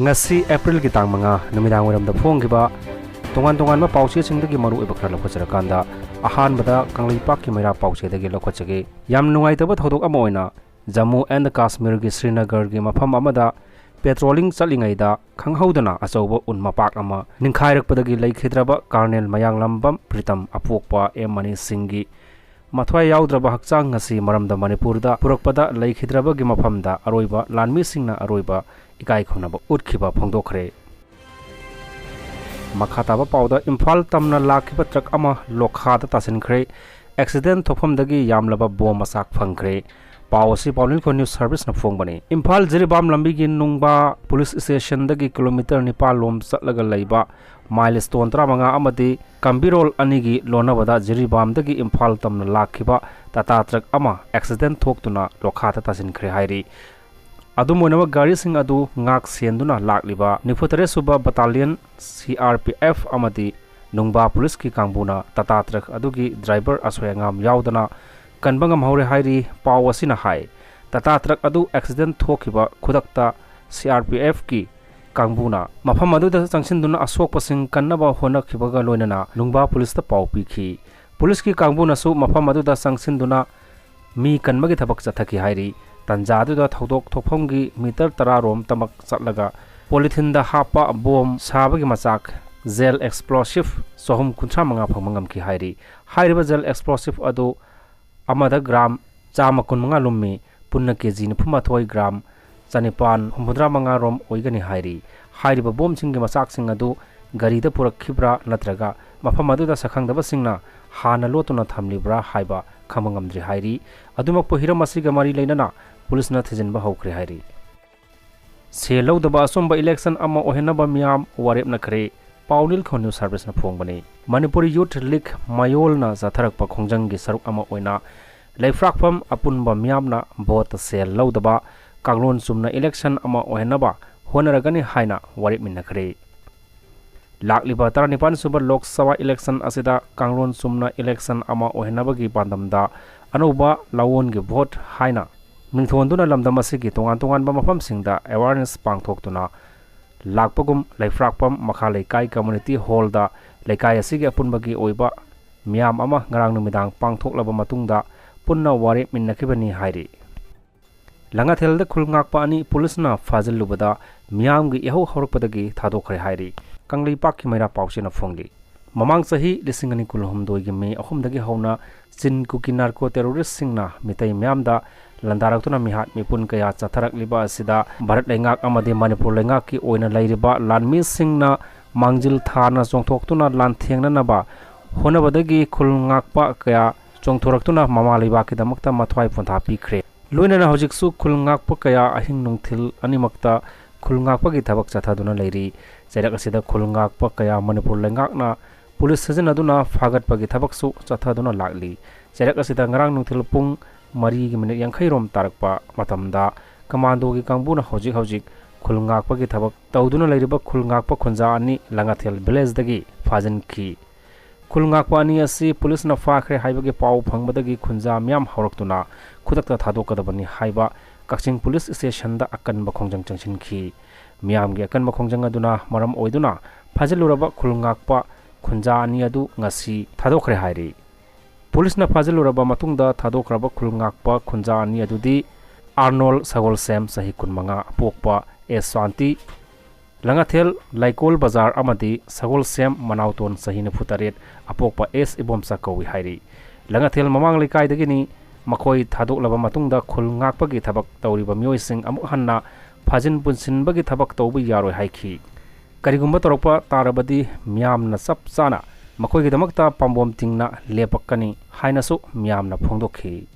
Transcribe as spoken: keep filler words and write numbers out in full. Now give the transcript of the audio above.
ꯉꯁꯤ ꯑꯦꯄ꯭ꯔꯤꯜꯒꯤ ꯇꯥꯡ ꯃꯉꯥ ꯅꯨꯃꯤꯗꯥꯡ ꯋꯥꯏꯔꯝꯗ ꯐꯣꯡꯈꯤꯕ ꯇꯣꯉꯥꯟ ꯇꯣꯉꯥꯟꯕ ꯄꯥꯎꯆꯦꯁꯤꯡꯗꯒꯤ ꯃꯔꯨꯑꯣꯏꯕ ꯈꯔ ꯂꯧꯈꯠꯆꯔꯀꯥꯟꯗ, ꯑꯍꯥꯟꯕꯗ ꯀꯪꯂꯩꯄꯥꯛꯀꯤ ꯃꯩꯔꯥ ꯄꯥꯎꯆꯦꯗꯒꯤ ꯂꯧꯈꯠꯆꯒꯦ꯫ ꯌꯥꯝ ꯅꯨꯡꯉꯥꯏꯇꯕ ꯊꯧꯗꯣꯛ ꯑꯃ ꯑꯣꯏꯅ, ꯖꯝꯃꯨ ꯑꯦꯟ ꯀꯥꯁꯃꯤꯔꯒꯤ ꯁ꯭ꯔꯤꯅꯒꯔꯒꯤ ꯃꯐꯝ ꯑꯃꯗ ꯄꯦꯇ꯭ꯔꯣꯂꯤꯡ ꯆꯠꯂꯤꯉꯩꯗ ꯈꯪꯍꯧꯗꯅ ꯑꯆꯧꯕ ꯎꯟ ꯃꯄꯥꯛ ꯑꯃ ꯅꯤꯡꯈꯥꯏꯔꯛꯄꯗꯒꯤ ꯂꯩꯈꯤꯗ꯭ꯔꯕ ꯀꯔꯅꯦꯜ ꯃꯌꯥꯡꯂꯝꯕꯝ ꯄ꯭ꯔꯤꯇꯝ ꯑꯄꯣꯛꯄ ꯑꯦꯝ ꯃꯅꯤ ꯁꯤꯡꯒꯤ ꯃꯊ꯭ꯋꯥꯏ ꯌꯥꯎꯗ꯭ꯔꯕ ꯍꯛꯆꯥꯡ ꯉꯁꯤ ꯃꯔꯝꯗ ꯃꯅꯤꯄꯨꯔꯗ ꯄꯨꯔꯛꯄꯗ ꯂꯩꯈꯤꯗ꯭ꯔꯕꯒꯤ ꯃꯐꯝꯗ ꯑꯔꯣꯏꯕ ꯂꯥꯟꯃꯤꯁꯤꯡꯅ ꯑꯔꯣꯏꯕ ꯏꯀꯥꯏ ꯈꯨꯝꯅꯕ ꯎꯠꯈꯤꯕ ꯐꯣꯡꯗꯣꯛꯈ꯭ꯔꯦ꯫ ꯃꯈꯥ ꯇꯥꯕ ꯄꯥꯎꯗ, ꯏꯝꯐꯥꯜ ꯇꯝꯅ ꯂꯥꯛꯈꯤꯕ ꯇ꯭ꯔꯛ ꯑꯃ ꯂꯣꯈꯥꯗ ꯇꯥꯁꯤꯟꯈ꯭ꯔꯦ꯫ ꯑꯦꯛꯁꯤꯗꯦꯟ ꯊꯣꯛꯐꯝꯗꯒꯤ ꯌꯥꯝꯂꯕ ꯕꯣꯝ ꯃꯆꯥꯛ ꯐꯪꯈ꯭ꯔꯦ꯫ ꯄꯥꯎ ꯑꯁꯤ ꯄꯥꯎꯅꯤꯜꯈꯣ ꯅ꯭ꯌꯨꯁ ꯁꯔꯚꯤꯁꯅ ꯐꯣꯡꯕꯅꯤ꯫ ꯏꯝꯐꯥꯜ ꯖꯤꯔꯤꯕꯥꯝ ꯂꯝꯕꯤꯒꯤ ꯅꯨꯡꯕꯥ ꯄꯨꯂꯤꯁ ꯁ꯭ꯇꯦꯁꯟꯗꯒꯤ ꯀꯤꯂꯣꯃꯤꯇꯔ ꯅꯤꯄꯥꯟ ꯂꯣꯝ ꯆꯠꯂꯒ ꯂꯩꯕ ꯃꯥꯏꯜ ꯁ꯭ꯇꯣꯟ ꯇꯔꯥꯃꯉꯥ ꯑꯃꯗꯤ ꯀꯝꯕꯤꯔꯣꯜ ꯑꯅꯤꯒꯤ ꯂꯣꯟꯅꯕꯗ ꯖꯤꯔꯤꯕꯥꯝꯗꯒꯤ ꯏꯝꯐꯥꯜ ꯇꯝꯅ ꯂꯥꯛꯈꯤꯕ ꯇꯥꯇꯥ ꯇ꯭ꯔꯛ ꯑꯃ ꯑꯦꯛꯁꯤꯗꯦꯟ ꯊꯣꯛꯇꯨꯅ ꯂꯣꯈꯥꯗ ꯇꯥꯁꯤꯟꯈ꯭ꯔꯦ ꯍꯥꯏꯔꯤ꯫ ꯑꯗꯨꯝ ꯑꯣꯏꯅꯃꯛ, ꯒꯥꯔꯤꯁꯤꯡ ꯑꯗꯨ ꯉꯥꯛ ꯁꯦꯟꯗꯨꯅ ꯂꯥꯛꯂꯤꯕ ꯅꯤꯐꯨ ꯇꯔꯦꯠ ꯁꯨꯕ ꯕꯇꯥꯂꯤꯌꯟ ꯁꯤ ꯑꯥꯔ ꯄꯤ ꯑꯦꯐ ꯑꯃꯗꯤ ꯅꯨꯡꯕꯥ ꯄꯨꯂꯤꯁꯀꯤ ꯀꯥꯡꯕꯨꯅ ꯇꯥꯇꯥ ꯇ꯭ꯔꯛ ꯑꯗꯨꯒꯤ ꯗ꯭ꯔꯥꯏꯚꯔ ꯑꯁꯣꯏ ꯑꯉꯥꯝ ꯌꯥꯎꯗꯅ ꯀꯟꯕ ꯉꯝꯍꯧꯔꯦ ꯍꯥꯏꯔꯤ꯫ ꯄꯥꯎ ꯑꯁꯤꯅ ꯍꯥꯏ, ꯇꯥꯇꯥ ꯇ꯭ꯔꯛ ꯑꯗꯨ ꯑꯦꯛꯁꯤꯗꯦꯟ ꯊꯣꯛꯈꯤꯕ ꯈꯨꯗꯛꯇ ꯁꯤ ꯑꯥꯔ ꯄꯤ ꯑꯦꯐꯀꯤ ꯀꯥꯡꯕꯨꯅ ꯃꯐꯝ ꯑꯗꯨꯗ ꯆꯪꯁꯤꯟꯗꯨꯅ ꯑꯁꯣꯛꯄꯁꯤꯡ ꯀꯟꯅꯕ ꯍꯣꯠꯅꯈꯤꯕꯒ ꯂꯣꯏꯅꯅ ꯅꯨꯡꯕꯥ ꯄꯨꯂꯤꯁꯇ ꯄꯥꯎ ꯄꯤꯈꯤ꯫ ꯄꯨꯂꯤꯁꯀꯤ ꯀꯥꯡꯕꯨꯅꯁꯨ ꯃꯐꯝ ꯑꯗꯨꯗ ꯆꯪꯁꯤꯟꯗꯨꯅ ꯃꯤ ꯀꯟꯕꯒꯤ ꯊꯕꯛ ꯆꯠꯊꯈꯤ ꯍꯥꯏꯔꯤ꯫ ꯇꯟꯖꯥ ꯑꯗꯨꯗ ꯊꯧꯗꯣꯛ ꯊꯣꯛꯐꯝꯒꯤ ꯃꯤꯇꯔ ꯇꯔꯥ ꯔꯣꯝ ꯇꯃꯛ ꯆꯠꯂꯒ ꯄꯣꯂꯤꯊꯤꯟꯗ ꯍꯥꯞꯄ ꯕꯣꯝ ꯁꯥꯕꯒꯤ ꯃꯆꯥꯛ ꯖꯦꯜ ꯑꯦꯛꯁꯄ꯭ꯂꯣꯁꯤꯞ ꯆꯍꯨꯝ ꯀꯨꯟꯊ꯭ꯔꯥ ꯃꯉꯥ ꯐꯪꯕ ꯉꯝꯈꯤ ꯍꯥꯏꯔꯤ꯫ ꯍꯥꯏꯔꯤꯕ ꯖꯦꯜ ꯑꯦꯛꯁꯄ꯭ꯂꯣꯁꯤꯞ ꯑꯗꯨ ꯑꯃꯗ ꯒ꯭ꯔꯥꯝ ꯆꯥꯝꯃ ꯀꯨꯟꯃꯉꯥ ꯂꯨꯝꯃꯤ, ꯄꯨꯟꯅ ꯀꯦ ꯖꯤ ꯅꯤꯐꯨꯃꯥꯊꯣꯏ ꯒ꯭ꯔꯥꯝ ꯆꯅꯤꯄꯥꯟ ꯍꯨꯝꯐꯨꯇꯔꯥ ꯃꯉꯥ ꯔꯣꯝ ꯑꯣꯏꯒꯅꯤ ꯍꯥꯏꯔꯤ꯫ ꯍꯥꯏꯔꯤꯕ ꯕꯣꯝꯁꯤꯡꯒꯤ ꯃꯆꯥꯛꯁꯤꯡ ꯑꯗꯨ ꯒꯥꯔꯤꯗ ꯄꯨꯔꯛꯈꯤꯕ꯭ꯔꯥ ꯅꯠꯇ꯭ꯔꯒ ꯃꯐꯝ ꯑꯗꯨꯗ ꯁꯛꯈꯪꯗꯕꯁꯤꯡꯅ ꯍꯥꯟꯅ ꯂꯣꯠꯇꯨꯅ ꯊꯝꯂꯤꯕ꯭ꯔꯥ ꯍꯥꯏꯕ ꯈꯪꯕ ꯉꯝꯗ꯭ꯔꯤ ꯍꯥꯏꯔꯤ꯫ ꯑꯗꯨꯃꯛꯄꯨ ꯍꯤꯔꯝ ꯑꯁꯤꯒ ꯃꯔꯤ ꯂꯩꯅꯅ ꯄꯨꯂꯤꯁꯅ ꯊꯤꯖꯤꯟꯕ ꯍꯧꯈ꯭ꯔꯦ ꯍꯥꯏꯔꯤ꯫ ꯁꯦꯜ ꯂꯧꯗꯕ ꯑꯆꯨꯝꯕ ꯏꯂꯦꯛꯁꯟ ꯑꯃ ꯑꯣꯏꯍꯟꯅꯕ ꯃꯤꯌꯥꯝ ꯋꯥꯔꯦꯞꯅꯈ꯭ꯔꯦ꯫ ꯄꯥꯎꯅꯤꯜꯈꯣ ꯅ꯭ꯌꯨꯁ ꯁꯔꯚꯤꯁꯅ ꯐꯣꯡꯕꯅꯤ꯫ ꯃꯅꯤꯄꯨꯔ ꯌꯨꯊ ꯂꯤꯒ ꯃꯌꯣꯜꯅ ꯆꯠꯊꯔꯛꯄ ꯈꯣꯡꯖꯪꯒꯤ ꯁꯔꯨꯛ ꯑꯃ ꯑꯣꯏꯅ ꯂꯩꯐ꯭ꯔꯥꯛꯐꯝ ꯑꯄꯨꯟꯕ ꯃꯤꯌꯥꯝꯅ ꯚꯣꯠꯇ ꯁꯦꯜ ꯂꯧꯗꯕ ꯀꯥꯡꯂꯣꯟ ꯆꯨꯝꯅ ꯏꯂꯦꯛꯁꯟ ꯑꯃ ꯑꯣꯏꯍꯟꯅꯕ ꯍꯣꯠꯅꯔꯒꯅꯤ ꯍꯥꯏꯅ ꯋꯥꯔꯦꯞꯃꯤꯟꯅꯈ꯭ꯔꯦ꯫ ꯂꯥꯛꯂꯤꯕ ꯇꯔꯥꯅꯤꯄꯥꯟ ꯁꯨꯕ ꯂꯣꯛ ꯁꯚꯥ ꯏꯂꯦꯛꯁꯟ ꯑꯁꯤꯗ ꯀꯥꯡꯂꯣꯟ ꯆꯨꯝꯅ ꯏꯂꯦꯛꯁꯟ ꯑꯃ ꯑꯣꯏꯍꯟꯅꯕꯒꯤ ꯄꯥꯟꯗꯝꯗ ꯑꯅꯧꯕ ꯂꯥꯑꯣꯟꯒꯤ ꯚꯣꯠ ꯍꯥꯏꯅ ꯃꯤꯡꯊꯣꯟꯗꯨꯅ ꯂꯝꯗꯝ ꯑꯁꯤꯒꯤ ꯇꯣꯉꯥꯟ ꯇꯣꯉꯥꯟꯕ ꯃꯐꯝꯁꯤꯡꯗ ꯑꯦꯋꯥꯔꯅꯦꯁ ꯄꯥꯡꯊꯣꯛꯇꯨꯅ ꯂꯥꯛꯄꯒꯨꯝ ꯂꯩꯐ꯭ꯔꯥꯛꯄꯝ ꯃꯈꯥ ꯂꯩꯀꯥꯏ community hall ꯗ ꯂꯩꯀꯥꯏ ꯑꯁꯤꯒꯤ ꯑꯄꯨꯟꯕꯒꯤ ꯑꯣꯏꯕ ꯃꯤꯌꯥꯝ ꯑꯃ ꯉꯔꯥꯡ ꯅꯨꯃꯤꯗꯥꯡ ꯄꯥꯡꯊꯣꯛꯂꯕ ꯃꯇꯨꯡꯗ ꯄꯨꯟꯅ ꯋꯥꯔꯦꯞ ꯃꯤꯟꯅꯈꯤꯕꯅꯤ ꯍꯥꯏꯔꯤ꯫ ꯂꯉꯥꯊꯦꯜꯗ ꯈꯨꯜ ꯉꯥꯛꯄ ꯑꯅꯤ ꯄꯨꯂꯤꯁꯅ ꯐꯥꯖꯤꯜꯂꯨꯕꯗ ꯃꯤꯌꯥꯝꯒꯤ ꯏꯍꯧ ꯍꯧꯔꯛꯄꯗꯒꯤ ꯊꯥꯗꯣꯛꯈ꯭ꯔꯦ ꯍꯥꯏꯔꯤ꯫ ꯀꯪꯂꯩꯄꯥꯛꯀꯤ ꯃꯩꯔꯥ ꯄꯥꯎꯆꯦꯅ ꯐꯣꯡꯂꯤ꯫ ꯃꯃꯥꯡ ꯆꯍꯤ ꯂꯤꯁꯤꯡ ꯑꯅꯤ ꯀꯨꯟꯍꯨꯝꯗꯣꯏꯒꯤ ꯃꯦ ꯑꯍꯨꯝꯗꯒꯤ ꯍꯧꯅ ꯆꯤꯟ ꯀꯨꯀꯤ narco terrorist ꯁꯤꯡꯅ ꯃꯤꯇꯩ ꯃꯤꯌꯥꯝꯗ ꯂꯥꯟꯗꯥꯔꯛꯇꯨꯅ ꯃꯤꯍꯥꯠ ꯃꯤꯄꯨꯟ ꯀꯌꯥ ꯆꯠꯊꯔꯛꯂꯤꯕ ꯑꯁꯤꯗ ꯚꯥꯔꯠ ꯂꯩꯉꯥꯛ ꯑꯃꯗꯤ ꯃꯅꯤꯄꯨꯔ ꯂꯩꯉꯥꯛꯀꯤ ꯑꯣꯏꯅ ꯂꯩꯔꯤꯕ ꯂꯥꯟꯃꯤꯁꯤꯡꯅ ꯃꯥꯡꯖꯤꯜ ꯊꯥꯅ ꯆꯣꯡꯊꯣꯛꯇꯨꯅ ꯂꯥꯟꯊꯦꯡꯅꯅꯕ ꯍꯣꯠꯅꯕꯗꯒꯤ ꯈꯨꯜ ꯉꯥꯛꯄ ꯀꯌꯥ ꯆꯣꯡꯊꯣꯔꯛꯇꯨꯅ ꯃꯃꯥ ꯂꯩꯕꯥꯛꯀꯤꯗꯃꯛꯇ ꯃꯊ꯭ꯋꯥꯏ ꯄꯣꯟꯊꯥ ꯄꯤꯈ꯭ꯔꯦ꯫ ꯂꯣꯏꯅꯅ ꯍꯧꯖꯤꯛꯁꯨ ꯈꯨꯜ ꯉꯥꯛꯄ ꯀꯌꯥ ꯑꯍꯤꯡ ꯅꯨꯡꯊꯤꯜ ꯑꯅꯤꯃꯛꯇ ꯈꯨꯜ ꯉꯥꯛꯄꯒꯤ ꯊꯕꯛ ꯆꯠꯊꯗꯨꯅ ꯂꯩꯔꯤ꯫ ꯆꯩꯔꯛ ꯑꯁꯤꯗ ꯈꯨꯜ ꯉꯥꯛꯄ ꯀꯌꯥ ꯃꯅꯤꯄꯨꯔ ꯂꯩꯉꯥꯛꯅ ꯄꯨꯂꯤꯁ ꯁꯤꯖꯤꯟꯅꯗꯨꯅ ꯐꯥꯒꯠꯄꯒꯤ ꯊꯕꯛꯁꯨ ꯆꯠꯊꯗꯨꯅ ꯂꯥꯛꯂꯤ꯫ ꯆꯩꯔꯛ ꯑꯁꯤꯗ ꯉꯔꯥꯡ ꯅꯨꯡꯊꯤꯜ ꯄꯨꯡ ꯃꯔꯤꯒꯤ ꯃꯤꯅꯤꯠ ꯌꯥꯡꯈꯩ ꯔꯣꯝ ꯇꯥꯔꯛꯄ ꯃꯇꯝꯗ ꯀꯃꯥꯟꯗꯣꯒꯤ ꯀꯥꯡꯕꯨꯅ ꯍꯧꯖꯤꯛ ꯍꯧꯖꯤꯛ ꯈꯨꯜ ꯉꯥꯛꯄꯒꯤ ꯊꯕꯛ ꯇꯧꯗꯨꯅ ꯂꯩꯔꯤꯕ ꯈꯨꯜ ꯉꯥꯛꯄ ꯈꯨꯟꯖꯥ ꯑꯅꯤ ꯂꯉꯥꯊꯦꯜ village ꯗꯒꯤ ꯐꯥꯖꯤꯟꯈꯤ꯫ ꯈꯨꯜ ꯉꯥꯛꯄ ꯑꯅꯤ ꯑꯁꯤ ꯄꯨꯂꯤꯁꯅ ꯐꯥꯈ꯭ꯔꯦ ꯍꯥꯏꯕꯒꯤ ꯄꯥꯎ ꯐꯪꯕꯗꯒꯤ ꯈꯨꯟꯖꯥ ꯃꯤꯌꯥꯝ ꯍꯧꯔꯛꯇꯨꯅ ꯈꯨꯗꯛꯇ ꯊꯥꯗꯣꯛꯀꯗꯕꯅꯤ ꯍꯥꯏꯕ ꯀꯛꯆꯤꯡ ꯄꯨꯂꯤꯁ station ꯗ ꯑꯀꯟꯕ ꯈꯣꯡꯖꯪ ꯆꯪꯁꯤꯟꯈꯤ꯫ ꯃꯤꯌꯥꯝꯒꯤ ꯑꯀꯟꯕ ꯈꯣꯡꯖꯪ ꯑꯗꯨꯅ ꯃꯔꯝ ꯑꯣꯏꯗꯨꯅ ꯐꯥꯖꯤꯜꯂꯨꯔꯕ ꯈꯨꯜ ꯉꯥꯛꯄ ꯈꯨꯟꯖꯥ ꯑꯅꯤ ꯑꯗꯨ ꯉꯁꯤ ꯊꯥꯗꯣꯛꯈ꯭ꯔꯦ ꯍꯥꯏꯔꯤ꯫ ꯄꯨꯂꯤꯁꯅ ꯐꯥꯖꯤꯜꯂꯨꯔꯕ ꯃꯇꯨꯡꯗ ꯊꯥꯗꯣꯛꯈ꯭ꯔꯕ ꯈꯨꯜ ꯉꯥꯛꯄ ꯈꯨꯟꯖꯥ ꯑꯅꯤ ꯑꯗꯨꯗꯤ ꯑꯥꯔꯅꯣꯜ ꯁꯒꯣꯜꯁꯦꯝ ꯆꯍꯤ ꯀꯨꯟꯃꯉꯥ, ꯑꯄꯣꯛꯄ ꯑꯦꯁ ꯁꯥꯟꯇꯤ, ꯂꯉꯥꯊꯦꯜ ꯂꯩꯀꯣꯜ ꯕꯖꯥꯔ ꯑꯃꯗꯤ ꯁꯒꯣꯜꯁꯦꯝ ꯃꯅꯥꯎꯇꯣꯟ ꯆꯍꯤ ꯅꯤꯐꯨ ꯇꯔꯦꯠ, ꯑꯄꯣꯛꯄ ꯑꯦꯁ ꯏꯕꯣꯝꯆꯥ ꯀꯧꯏ ꯍꯥꯏꯔꯤ꯫ ꯂꯉꯥꯊꯦꯜ ꯃꯃꯥꯡ ꯂꯩꯀꯥꯏꯗꯒꯤꯅꯤ꯫ ꯃꯈꯣꯏ ꯊꯥꯗꯣꯛꯂꯕ ꯃꯇꯨꯡꯗ ꯈꯨꯜ ꯉꯥꯛꯄꯒꯤ ꯊꯕꯛ ꯇꯧꯔꯤꯕ ꯃꯤꯑꯣꯏꯁꯤꯡ ꯑꯃꯨꯛ ꯍꯟꯅ ꯐꯥꯖꯤꯟ ꯄꯨꯟꯁꯤꯟꯕꯒꯤ ꯊꯕꯛ ꯇꯧꯕ ꯌꯥꯔꯣꯏ ꯍꯥꯏꯈꯤ꯫ ꯀꯔꯤꯒꯨꯝꯕ ꯇꯧꯔꯛꯄ ꯇꯥꯔꯕꯗꯤ ꯃꯤꯌꯥꯝꯅ ꯆꯞ ꯆꯥꯅ ꯃꯈꯣꯏꯒꯤꯗꯃꯛꯇ ꯄꯥꯝꯕꯣꯝ ꯇꯤꯡꯅ ꯂꯦꯞꯄꯛꯀꯅꯤ ꯍꯥꯏꯅꯁꯨ ꯃꯤꯌꯥꯝꯅ ꯐꯣꯡꯗꯣꯛꯈꯤ꯫